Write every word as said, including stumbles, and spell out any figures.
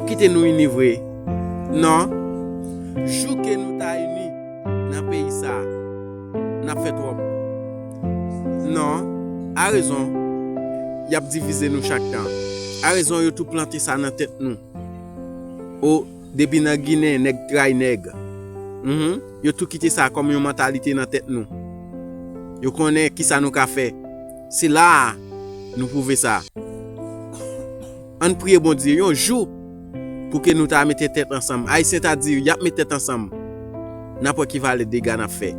Kite nou ini vre. Non. Jou ke nou ta ini nan peyi sa, n ap fè twòp. Non. A rezon, y ap divize nou chak tan. A rezon, yo tou plante sa nan tèt nou. O, depi nan Ginen, nèg tray nèg. Mhm. Yo tou kite sa kòm yon mantalite nan tèt nou. Yo konnen kisa nou ka fè. Se la a nou pwouve sa. Ann priye Bondye yon jou pou ke nou ta mete tèt ansanm. Ayisyen ta di, y ap met tèt ansanm. N ap wè ki valè dega n ap fè.